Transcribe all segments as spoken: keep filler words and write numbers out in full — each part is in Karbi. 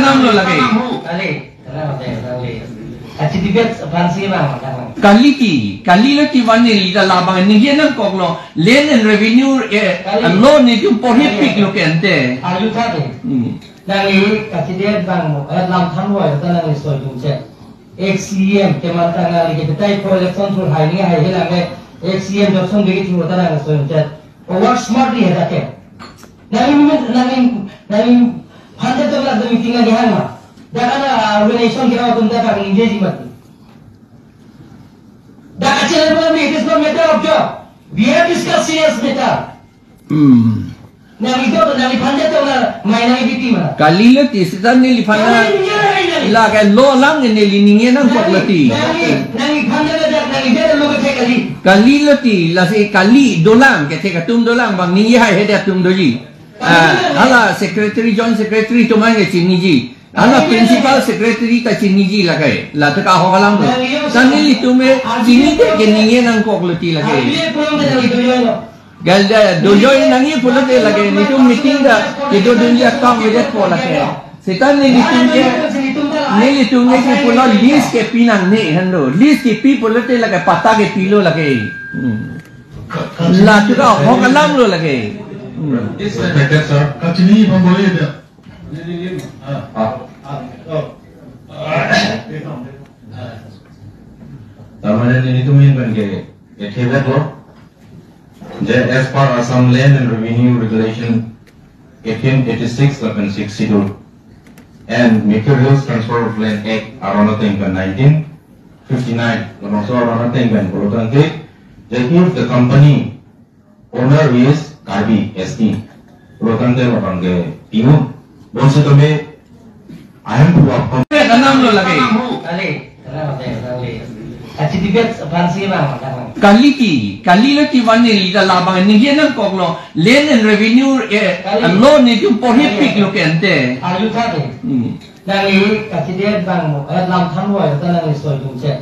Lo lake. Kali, kali, kali. Achi debate aphan si bang, bang. Kali ti, kali lo ti van neli ta labang ningje nangkoklo. Land and Revenue, eh, Kali. Law nelitum porhi Kali. Piklo ke ante. Arju tha de. Hmm. Nangli kachidebate abang mo, eh, lam than wai ta nangli soi dun che. Ex C M kematha nangli ke betai po election thur hai ni hai hilang ke ex C M Johnson begi thur ta nangli soi dun che. Work smartly hai ta ke. Nangli, nangli, nangli hundred of lakh meeting lagi hang ma. Dak ana organization ke atum dak kami ningjeji mati. Dak kachelai bola mi, it is not matter of job. We have discussed serious matter. Hmm. Nangli to, nangli phande to na, mai nangli biti ma. Kali lo ti, seta neliphan na, Kali lo ti, kali lo ti. Lake law alam ke neli ningje nangkoklo ti. Nangli, nangli phande to, nangli jada lo ke kali. Kali lo ti, lasi kali dolang, kethek atum dolang, bang ningje hai hede atum doji. Ah, hala secretary, joint secretary atum an ke chiniji. Hala principal secretary ta chiniji lake. La ta ahok alam lo. Ta nelitum ke chinide ke ningje nangkoklo ti lake. Gal da, dojoi nangji pulote lake, nelitum meeting ta kedodunji akam vedet po lake. Seta nelitum ke, nelitum ke kipulo list kepi nangne henlo. List kepi pulote lake patta kepilo lake. Hmm. La ta ahok alam lo lake. Hmm. Respected sir, kachini pambole dia. Ah. Ah. Oh. Tamane nelitum ahin pen ke, ke thebet lo. Je as per Assam Land and Revenue Regulation eighteen eighty-six lapen Sixth Schedule and Materials Transfer of Land Act aron ateng pen nineteen fifty-nine, labangso aron ateng pen pulo tangte, that if the company owner is Karbi S T, pulo tangte labang ke pinon. Bonsitame ahem puwa pam. Kanam lo lake. Kali, kanam lo, kali. Achi debate aphan si bang, bang. Kali ti, kali lo ti van neli ta labang ningje nangkoklo. Land and Revenue, eh, Kali. Law nelitum porhi Kali. Piklo ke ante. Arju tha de. Hmm. Nangli kachidebate abang mo, eh, lam than wai ta nangli soi dun che.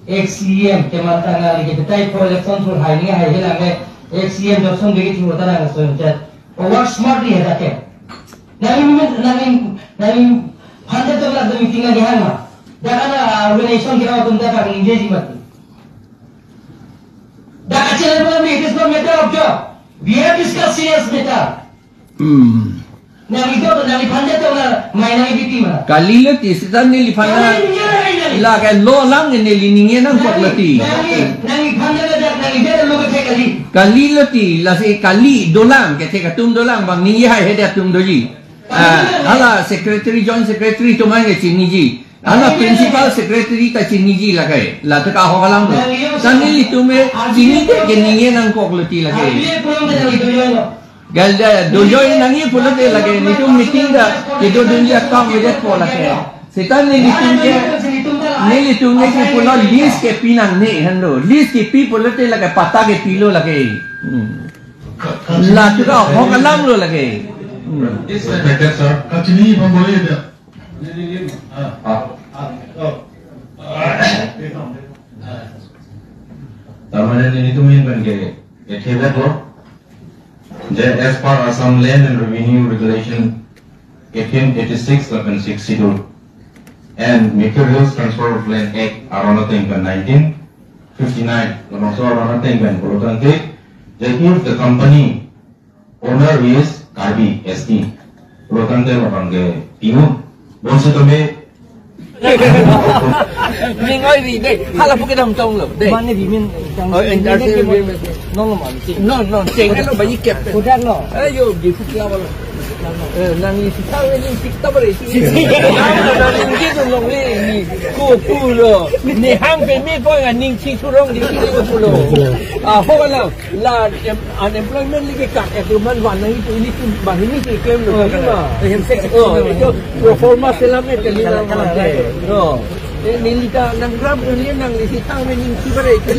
Ex C M kematha nangli ke betai po election thur hai ni hai hilang ke ex C M Johnson begi thur ta nangli soi dun che. Work smartly hai ta ke. Nangli, nangli, nangli hundred of lakh meeting lagi hang ma. Dak ana organization ke atum dak kami ningjeji mati. Dak kachelai bola mi, it is not matter of job. We have discussed serious matter. Hmm. Nangli to, nangli phande to na, mai nangli biti ma. Kali lo ti, seta neliphan na, Kali lo ti, kali lo ti. Lake law alam ke neli ningje nangkoklo ti. Nangli, nangli phande to, nangli jada lo ke kali. Kali lo ti, lasi kali dolang, kethek atum dolang, bang ningje hai hede atum doji. Ah, hala secretary, joint secretary atum an ke chiniji. Hala principal secretary ta chiniji lake. La ta ahok alam lo. Ta nelitum ke chinide ke ningje nangkoklo ti lake. Gal da, dojoi nangji pulote lake, nelitum meeting ta kedodunji akam vedet po lake. Seta nelitum ke, nelitum ke kipulo list kepi nangne henlo. List kepi pulote lake patta kepilo lake. Hmm. La ta ahok alam lo lake. Hmm. Respected sir, kachini pambole dia. Ah. Tamane nelitum ahin pen ke, ke thebet lo. Je as per Assam Land and Revenue Regulation eighteen eighty-six lapen Sixth Schedule and Materials Transfer of Land Act aron ateng pen nineteen fifty-nine, labangso aron ateng pen pulo tangte, that if the company owner is Karbi S T, pulo tangte labang ke pinon. Bonsitame Ning oi ri dei, hala pu kedam tong lo dei. Mane bi min tang Oh, si, and min that's ke it, mon. Min. No, no, man, si. No, no, cheng lo ba yi kep. Kudak lo. Ayo, di pu kla ba lo. Eh, nangli si ta we ning sik ta ba re si. Nangli ki dun long le ni. Ku pu lo. Ni hang pe me ko nga ning si surong di ki ku pu lo. Ah, ho ka na. La em, unemployment lagi kak, eh, teman van nang itu, ini tu, bang ini tu, itu yang Oh, belum terima. Yang seks Oh, itu. Itu pro forma selama itu, Kalau, kalau, kalau. No. Eh, neli ta nanggrab, neli nang di sitang, neli si bare itu.